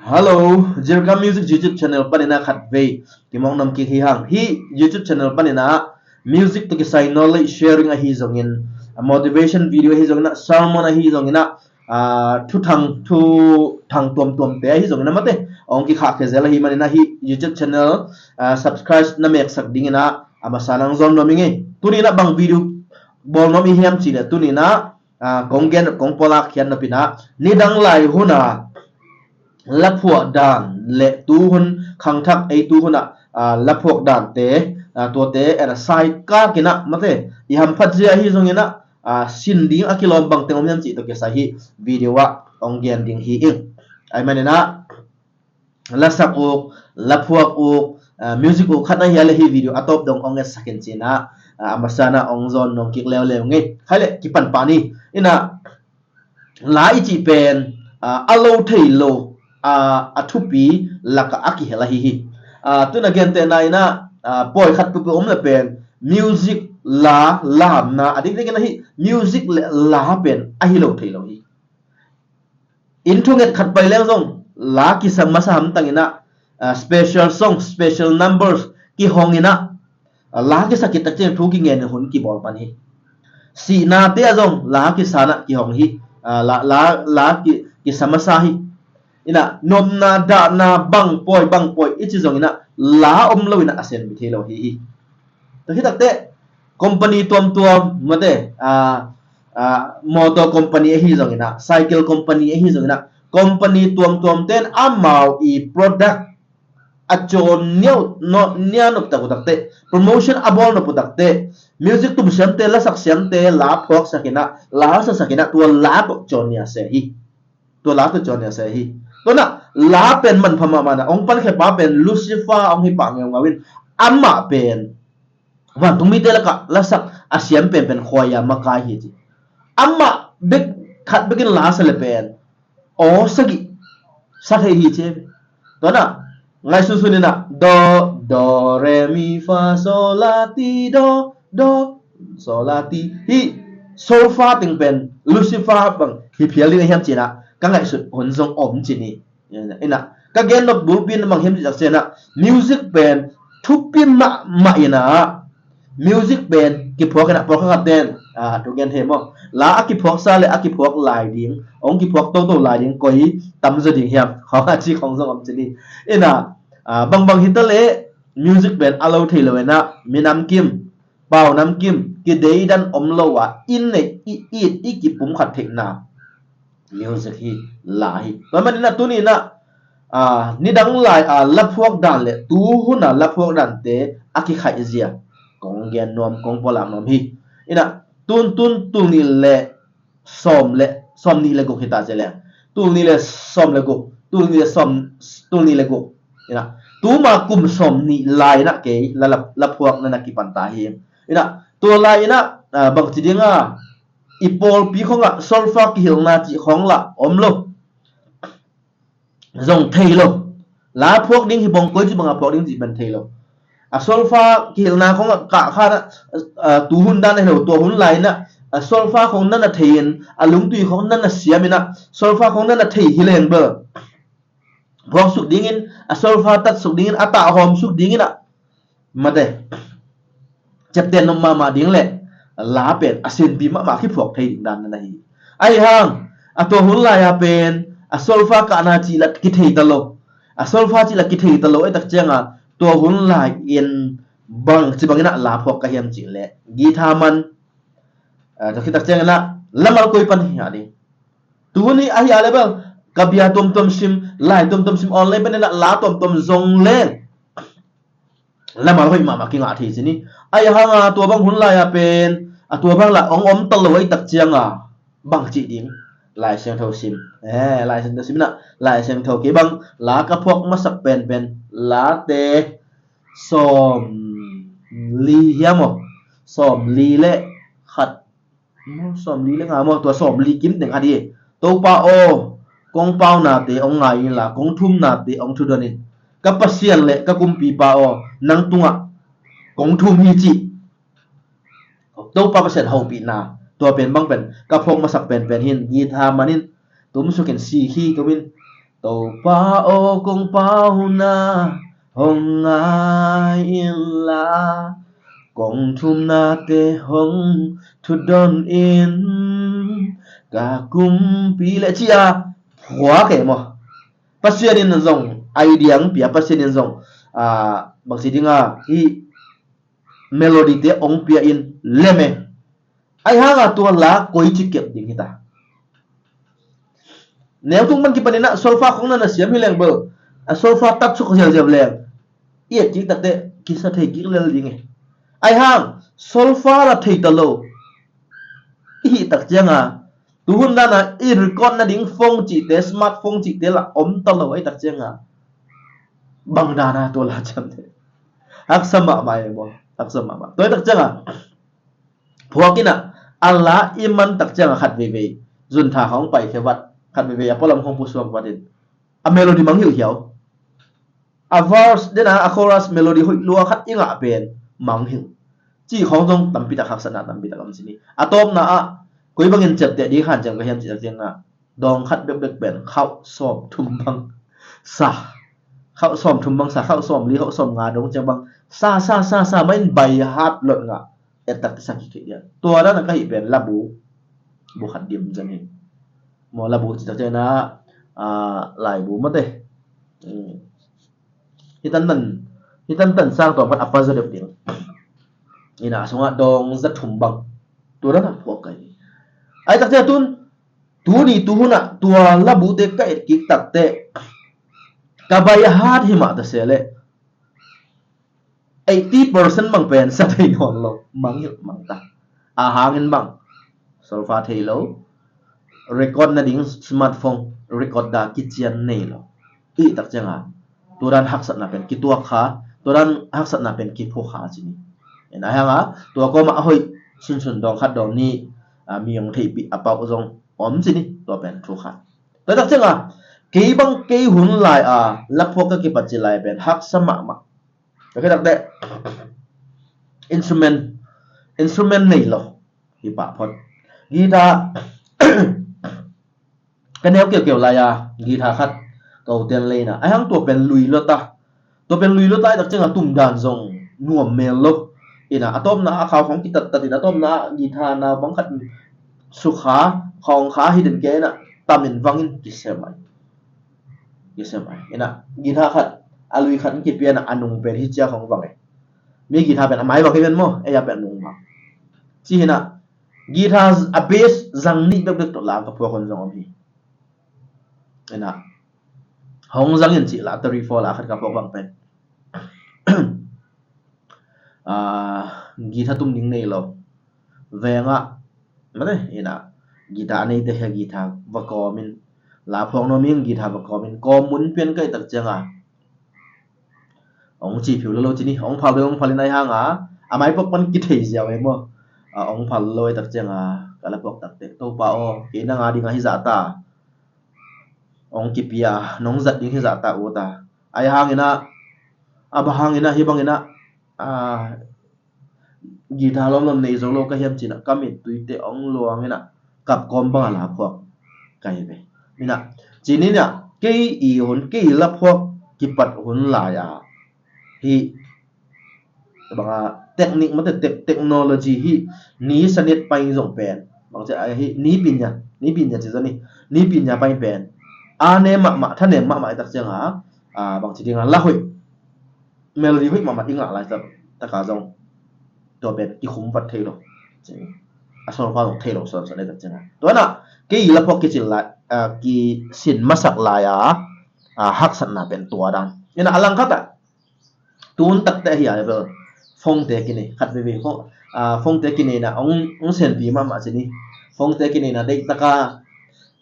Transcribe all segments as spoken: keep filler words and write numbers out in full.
Hello, Jirka Music YouTube channel panin ah khatvei kimawk nuam kik hi hang. Hih YouTube channel panin ah music tawh kisai knowledge sharing ahi zongin, a motivation video ahi zongin ah, sermon ahi zongin ah, ah, thuthang, thuthang tuamtuamte ahi zongin ah, mate, hong kikhahkhia zel ahi manin ah hih YouTube channel, ah, subscribe na meksak dingin ah a masa nang zawn nuam ing ei. Tuni in ah bang video bawl nuam i hiam cih leh, tuni in ah, ah, kong gen, kong pulak khiat nop in ah, nidang lai hun a laphuak dan le tu hun khangthak ei tu hun ah, ah, laphuak dante, ah, tuate en a sai kak in ah, mate, i hamphat zia ahi zongin ah, ah, sin ding a kilawm bangteng om hiam cih tawh kisai hih video ah hong gen ding hi ing. Ahih manin ah lasak uk, laphuak uk, ah, music uk khat na hi a leh hih video a tawp dong hong etsak in ci in ah, ah, a masa in ah hong zawn nuam kik leuleu ing ei. Khai leh kipan pah ni. In ah la i cih pen, ah, a lo thei lo, ah, a thupi lakah a kihel ahi hi. Ah, tu in ah gentehna in ah, ah, pawi khat peuhpeuh om leh pen music, la, lamna, a dikdikin ah hih music le la pen a hi lo thei lo hi. Inn thunget khat pai leng zong la kisa masa hamtang in ah, ah, special song, special numbers kihong in ah, ah, la kisa khit tak ciang thu kingen in hun kibawl pan hi. Sihnate ah zong la kisa in ah kihong hi. Ah, la, la, la ki, kisa masa hi. In ah nopna, dahna, bang pawi, bang pawi i ci zongin ah la om lo in ah a sianpi thei lo hi hi. Tua hi takteh company tuamtuam, mate, ah, ah, motor company ahi zongin ah, cycle company ahi zongin ah, company tuamtuam ten amau i product a cawn nia, no, nia nop tak uh takteh, promotion a bawl nop uh takteh, music tum siamte, lasak siamte la phuaksak in ah, la sasak in ah, tua la tawh cawn nia se hi. Tua la tawh cawn nia se hi. Tua in ah la pen manpha mahmah in ah, hong pankhia pa pen Lucifer hong hi pah ngeungau in, amah pen vantung mite lakah lasak a siam penpen khuai a makai hi ci. Amah bek, khat bekin la sa leh pen aw sagih sa thei hi ci. Tua in ah ngaihsunsun in ah do, do, re, mi, fa, so, la, ti, do, do, so, la, ti. Hih solfa teng pen Lucifer bang hi phial ding a hiam ci in ah ka ngaihsut hun zong om ci ni. In ah ka gen nop bulpi in bang hiam cih tak ciang ah, music pen thupi mahmah in ah, music pen kiphuak in ah, pawlkhat khat ten, ah, thu gen hi maw, la a kiphuaksa le a kiphuak lai ding, hong kiphuak toto lai ding koi tamzaw ding hiam, khawng a ci khawng zong om ci ni. In ah, ah, bangbang hi ta leh music pen a lo thei lo in ah, minam kim, pau namkim, kideidan om lo a, i neih, i it, i kipumkhat theihna music hi, la hi. Tua manin ah tuni in ah, ah, nidang lai a laphuak dan le tu hun a laphuak dante a kikhaih zia kong gen nuam, kong pulak nuam hi. In ah tun, tun, tul nih le sawm le, sawm nih le guk hi ta ci leng, tul nih le sawm le guk, tul nih le sawm, tul nih le guk. In ah tuma kum sawm nih lai in ah kei la, la, laphuak na na kipan ta hi. In ah tua lai in ah, ah, bangci ding a, i pawlpi khawng ah solfa kihilhna cih khawng lah om lo. Zong thei lo. La phuak ding hi bang, koi ci bang a phuak ding cih pen thei lo. A solfa kihilhna khawng ah kah khan ah, ah, tu hun dan a hi lo, tua hun lai in ah, a solfa khawng na na thei in, a lungtui khawng na na siam in ah, solfa khawng na na thei hi leng bel, phuak suk dingin, a solfa tat suk dingin, a tah hawm suk dingin ah, mate, ciaptehna om mahmah ding le la pen a sianpi mahmah kiphuak thei ding dan na hi. Ahih hang a tua hun lai a pen a solfa kahna cih lah kithei ta lo, a solfa cih lah kithei ta lo, ahih tak ciang a tua hun lai in bangci bangin ah la phuak ka hiam cih leh guitar man, ah, tua khit tak ciang in ah lamal koi pan hi a ding. Tu hun hi ahi a leh bel, ka bia tuamtuam sim, lai tuamtuam sim, online panin ah la tuamtuam zong leng lamal hoih mahmah kingah thei ci ni. Ahih hang a tua bang hun lai a pen a tua bang lah hong om ta lo ahih tak ciang a bang cih ding? Lai Siangtho sim. Eh, Lai Siangtho sim in ah, Lai Siangtho kei bang la ka phuak masak penpen late sawm li hiam aw? Sawm li le khat, sawm li le nga maw, tua sawm li kim teng a ding. Topa aw, kong paunate hong ngai inla, kong thumnate hong thudon in. Ka Pasian le ka Kumpipa aw, nang tungah kong thum hi cih Topa Pasian hopihna, tua pen bang pen ka phuak masak penpen hi in, guitar man in, tumsuk in, sikhi tum in, Topa aw, kong pauna hong ngai inla, kong thumnate hong thudon in, ka kumpi le ci-a phuak e maw. Pasian in zong idea hong pia, Pasian in zong, ah, bangci dinga hih melody te hong pia in lem e. Ahi hanga tua la koici kep ding hita. Neutung pan kipanin ah solfa khong na na siam hi leng bel, a solfa tat suk ziauziau leng, i et kik takte kisa thei kik lel ding e. Ahi hang solfa la thei ta lo i hih tak cianga, tuhun dana i record nading phone cihte, smartphone cihte la om ta lo ahi tak cianga, bang dana tua la ciamte haksa mahmah e maw. Haksa mahmah. Tua ahi tak cianga phuak in ah, a la i man tak cianga khat veivei zuntha khawng paikhia vat, khat veivei a pualam khawng pusuak vat in, a melody mangngilh hiau. A verse dena a chorus melody hoih lua khat i ngah pen mangngilh. Ci khawng zong tampi tak haksatna tampi tak om ci ni. A tawpna ah koi bangin ciapteh ding hanciam ka hiam cih tak cianga, dawng khat bekbek pen khauh sawm thum bang sa, khauh sawm thum bang sa, khauh sawm li, khauh sawm nga dong ciang bang sa sa sa sa mah in by heart lot ngah. Et tak sa kik thei dia. Tua dana ka hih pen labu, bu khat dim zan hi. Maw, labu ci tak ciangin ah, ah, laibu mate. Hmm. Hi tantan, hi tantan sang tua khat a pa zaw deuh ding. Ina sungah dawng za thum bang. Tua dana phuak ka hi. Ahi tak ciang tun, tuni tuhun ah tua labute ka et kik takte, ka by heart hi mah ta se leh eighty percent bang pen sa thei nawn lo, mangngilh mang ta. A hangin bang solfa thei lo, record nading smartphone record da kician nei lo. I tak cianga tua dan haksatna pen kituak kha, tua dan haksatna pen kiphu kha ci ni. En ahi hanga tua kawma a hoih sunsun dawng khat dawng nih, a, mi hong theihpih a pauh zong om ci ni, tua pen thu khat. Tua tak cianga kei bang kei hun lai a laphuak ka kipat ci lai pen haksa mahmah. Ka khitakte instrument, instrument nei lo hi pah phot. Guitar ka neu keukeu lai a guitar khat ka u ten leina ahi hang tua pen lui lo ta. Tua pen lui lo ta ahi tak cianga tum dan zong nuam mel lo. Ina a tawpna a khau khawng kitattat in a tawpna a guitar na bang khat sukha khawng kha hi den ke ina tamin vangin kisem ai. Kisem ai. Ina guitar khat a lui khat in kipia ina a nung pen hi cia khawng vang e. Mi guitar pen a mai vang hi pen maw, ei a pen a nung vang. Ci hi ina guitar a bass zang nih bekbek tawh la ka phuak hun zong om hi. Ina hong zangin cih la three four la khat ka phuak bang pen. Ah, guitar tum ding nei lo. Vengah mate ina guitar a neite hia guitar va kawmin, la phuak nuam ing guitar va kawmin kawm mun pian ka hih tak cianga hong ci phiu lo lo ci ni, hong phal lo hong phalin ahi hanga a mai pok pan kithei ziau e maw. A, hong phal lo ahi tak cianga ka la phuak takte, Topa aw, kei nang a dinga hi zahta hong kipia, nong zat ding hi zahta uta. Ahi hangina a ba hangina hi bangina, a, guitar lawmlawm nei zo lo ka hiam cina ka mittuite hong luangina kap kawm banga la phuak ka hi ve. Ina cinina kei i hun, kei la phuak kipat hun lai a hi banga technique mate, tech-, technology hi ni sanet pai zong pen bang ci a hi ni pinya, ni pinya ci zani, ni pinya pai pen a ne mahmah, tha ne mahmah i tak cianga, a, bang ci dinga la hoih, melody hoih mahmah i ngah lai tak taka zong tua pen kikhum vat thei lo. A solfa zong thei lo son son i tak cianga. Tua na kei la phuak kicil lai, a, kisin masak lai a, a, haksatna pen tua dan. Ina a langkhat a tun takte hi a level phone te kinei khat veve phone, a, phone te kinei na ong, ong senpi mahmah ci ni. Phone te kinei na deih taka,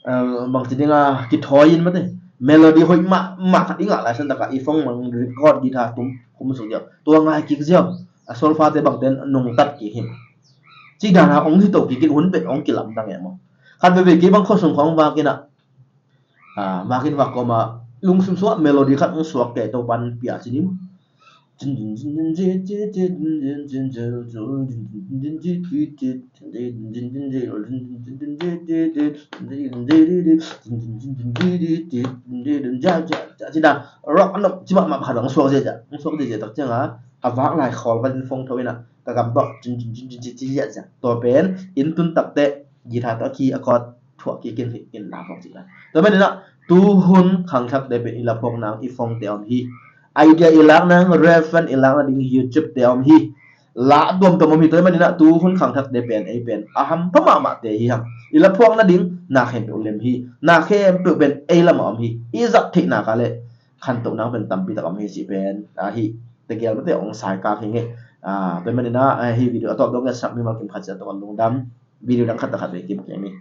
a, bang ci dinga kithawi in mate melody hoih mahmah khat i ngah lai san taka i phone mang record guitar tum kum suk ziau, tua ngai kik ziau, a solfa te bang ten nungtat kik hi. Ci dana ong hi to kik in hun pet ong kilamdang e maw. Khat veve kei bang khuasung khawng vak ina, a, vak in vak kawma lungsim sungah melody khat ong suak ke Topan pia ci ni maw. Rock a nop ci mahmah khat hong suak ziahziah, hong suak ziahziah tak ciangin a vak lai khawl panin phone tho in a ka gam tawh cin cin cin cin cin cin ziahziah. Tua pen inn tun takteh guitar tawh a key a chord thuah kik in hih in la phawk cih lai. Tua manin a tuhun khangthakte pen i la phuak nang i phone te om hi. Idea i lak nang, reference i lak nading YouTube te om hi. La tuamtuam om hi. Tua manin a tuhun khangthakte pen ei pen a hampha mahmahte hi hang. I la phuak nading na khempeuh lem hi. Na khempeuh pen ei lamah om hi. I zat theihna ka le khantoh nang pen tampi tak om hi cih pen ahi. Tegel mate ong sai kak hi nge. Tua manin a hih video a tawp dong ngetsak mimal kim khat ciat tawh lungdam. Video dang khat tak khat ve kim keng ni.